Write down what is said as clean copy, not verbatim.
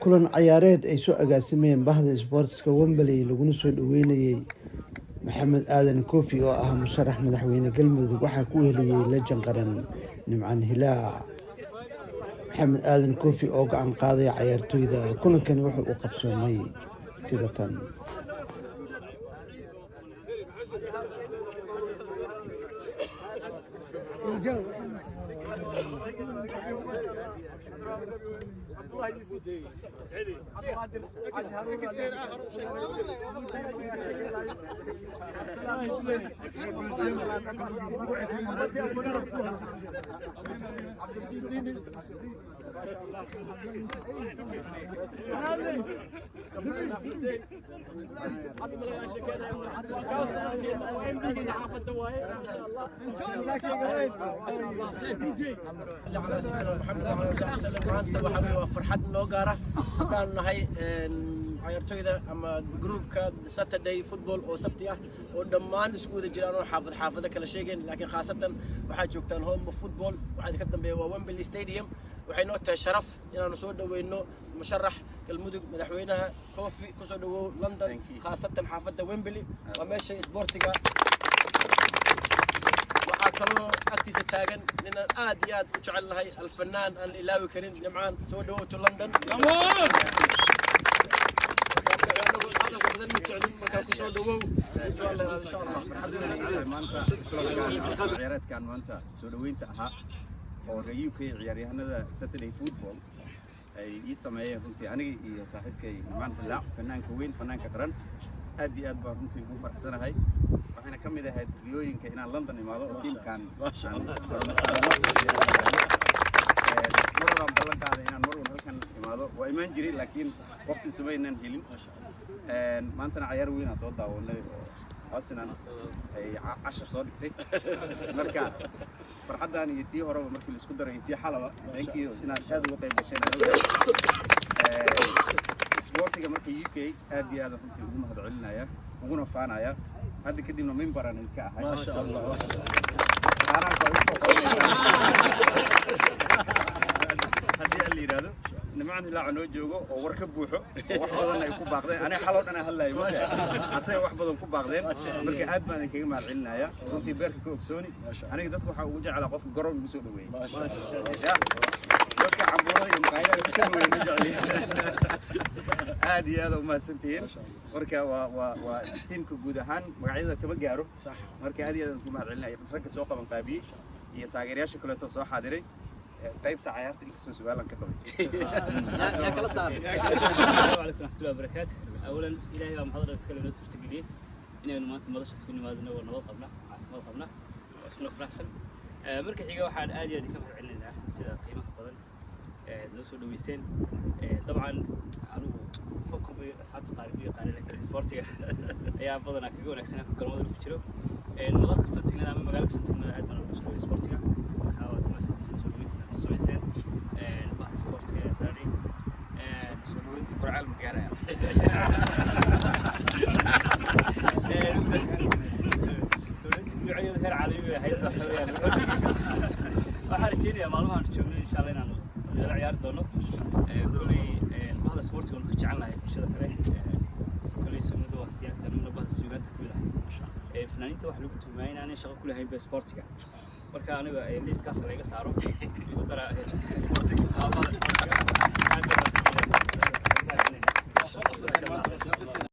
Kulan ciyaareed ay soo agaasimeen bahda isboortiska Wembley laguna soo dhaweynayay Maxamed Aadan Koofi oo ah musharax madaxweyne Galmudug waxaa ku weheliyay legend qaran Nimcaan Hilaac. Maxamed Aadan Koofi oo gacan qaaday ciyaartoyda. Kulankani wuxa uu qabsoomay sida tan. على سيدنا محمد وعلى آله وسلم. Maanta waxa weeye waa farxad noo gaara haddaan nahay ciyaartoyda ama groupka Saturday Football oo Sabti ah oo dhammaan isku wada jiraan oo xaafad xaafado kala sheegeen, laakiin khaasatan waxaad joogtaan home of football. Waxaa ka dambeeya waa Wembley Stadium. Waxay noo tahay sharaf inaanu soo dhaweyno musharax Galmudug madaxweynaha Kofi. Kusoo dhawow London, khaasatan xaafadda Wembley, waa meesha isboortiga. Waxaa kaloo agtiisa taagan ninaan aad iyo aad u jecel nahay, alfanaan aan la ilaawi karin, Nimcaan. Soo dhawow to London. Hadalka badan ma jeclin, markaa kusoo dhawow insha Allah. Maanta ciyaareedkan maanta soo dhaweynta ahaa oo reer UK ciyaaryahanada Saturday Football ay ii sameeyeen, runtii aniga iyo saaxiibkay Nimcaan Hilaac, fanaanka weyn, fanaanka qaran, aad iyo aad baan runtii ugu faraxsanahay. Waxayna ka mid ahayd riyooyinka inaan London imaado oo tiimkan aan mar horaan ballan qaaday inaan mar un halkan imaado. Waa imaan jiray, laakiin waqti isuma aynaan helin. Maantana cayaar weyn aan soo daawanay oo Arsenal ay cashar soo dhigtay. Marka farxaddan iyo tii horeba markii laisku daray iyo tii xalaba, thank you inaad aad uga qayb gasheen. Isboortiga marka UK aad iyo aad runtii ugu mahad celinaya uguna faanaya. Hadda kadibna member-aan idinka ahay. Maasha Allah. Qaaraanka waa igu soo qoranaysaa haddii aan la yidhaahdo. Nimcaan Hilaaca noo joogo oo war ka buuxo oo wax badan ay ku baaqdeen. Aniga xaloo dhan aan hadlayo, marka asaga wax badan ku baaqdeen. Marka aad baan idinkaga mahad celinaya runtii. Beerka ka ogsooni, aniga dadka waxaa ugu jeclaa qofka garoon igu soo dhaweeyey. Ya dadka cambuurada iyo maqaayadaha igu soo dhaweeyey ma jecli. Aad iyo aad umahadsantihiin. Marka waa tiimka guud ahaan, magacyada kama gaaro. Marka aad iyo aad aan ku mahad celinaya ragga soo qaban qaabiyey iyo taageerayaasha kaleeto soo xaadiray qaybta cayaarta, inkastoo su-aalan ka qabay. Yaa kala saar. السلام عليكم ورحمة الله وبركاته. أولا إلهي baa mahad iskale noo suurtageliyey inaynu maanta madasha isku nimaadno oo nabad qabna, caafimaad qabna oo isna faraxsan. Marka xiga waxaan aad iyo aad idinka mahad celinaynaa sida qiimaha badan ee noo soo dhaweyseen. Dabcan anigu fanka bay asxaabta qaar igu yaqaaneen, laakiin sportiga ayaa badanaa kaga wanaagsan afka garoomada ku jiro. Madal kastoo tagnana ama magaalo kastoo tagnana aad baan ugu soo dhaweeyey sportiga. Marka waad ku mahadsantihiin soo dhaweyntiina noo samayseen bahda sportiga ee Saturday. Soo dhaweyntii Guriceel ma gaaraya? Soo dhaweyntii Guriceel heer caalami bay ahayd. Waxa weeyaan waxaan rajeynayaa maalmahan joogno insha Allah inaanu nala ciyaari doono. Koley bahda sportiga waanu ka jecel nahay bulshada kale. Koley sugnada waa siyaasi, aniguna bahda suugaanta kamid ahay. Fanaaniinta waxa lagu tuhmaa inaanay shaqo ku lahayn ba sportiga. Marka aniga liiskaas laga saaro, igu dara bahda sportiga. Aad